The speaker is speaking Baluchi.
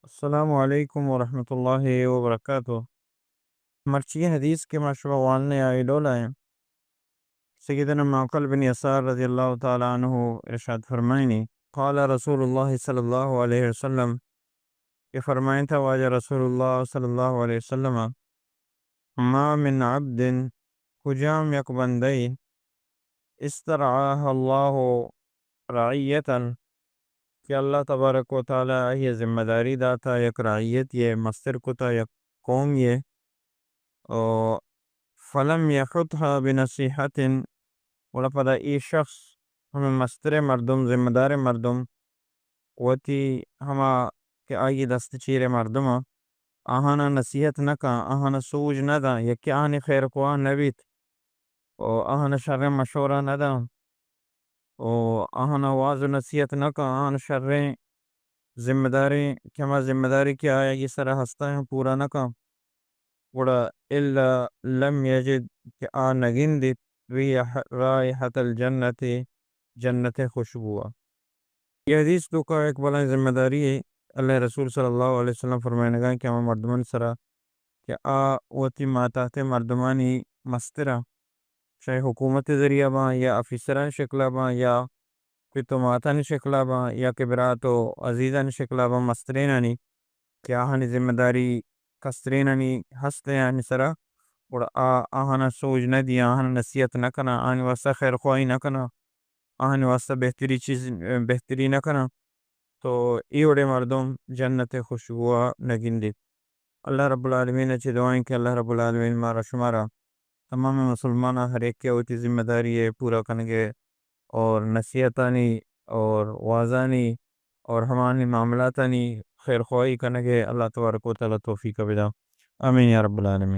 السلام علیکم ورحمۃ اللہ وبرکاتہ۔ مرچی حدیث کہ ما شما واننے آئی ڈولا ہیں۔ سیدنا معقل بن یسار رضی اللہ تعالی عنہ ارشاد فرمائنی، قال رسول اللہ صلی اللہ علیہ وسلم، کہ فرمائنتا واجہ رسول اللہ صلی اللہ علیہ وسلم، ما من عبد، کجام یک بندے، استرعاہ اللہ رعیتا، کہ اللہ تبارک و تعالی آئی ذمہ داری داتا، یک رعیت یہ مستر کتا، یک قوم یہ، او فلم یحطها بنصیحت، گڑا پدا اے شخص، ہمیں مستر مردم، ذمہ دار مردم، وتی ہما کہ آئی دست چیر مردم، آہانا نصیحت نہ کن، آہانا سوج نہ داں، یا کہ آہانی خیر خواہ نہ بیت، و آہانا شریں مشورہ نہ داں، و آہانا واز و نصیحت نہ کن، آہانا شریں ذمہ داریں کہ ہما ذمہ داری کہ آئی سرا ہستاں پورا نہ کن، گڑا الا لم یجد، کہ آ نگندیت، ریح-، رائحۃ الجنت، جنت خوشبو۔ یہ حدیث توکا ایک بلائیں ذمہ داری ہے۔ اللہ رسول صلی اللہ علیہ وسلم فرمائنگا کہ ہما مردمانی سرا کہ آ وتی ماتحت مردمانی مسترا، چاہے حکومت ذریعہ باں یا آفیسرانی شکلا باں یا پت و ماتانی شکلا باں یا کہ برات و عزیزانی شکلا باں، مسترینانی کہ آہانی ذمہ داری کسترینانی ہست آہانی سرا، گڑا آ آہانا سوج نہ دیاں، آہانا نصیحت نہ کناں، آہانی واسطہ خیر خواہی نہ کناں، آہانی واسطہ بہتری چیز، بہتری نہ کناں، تو اے وڑیں مردم جنت خوشبوا نہ گندیت۔ اللہ رب العالمین چہ دعائیں کہ اللہ رب العالمین مارا شمارا تمام مسلماناں ہر یکے وتی ذمہ داری ء پورا کنگ ء اور نصیحتانی اور وعظانی اور ہمانی معاملاتانی خیر خواہی کنگ ء اللہ تبارک و تعالی توفیق ء بدا۔ آمین یا رب العالمین۔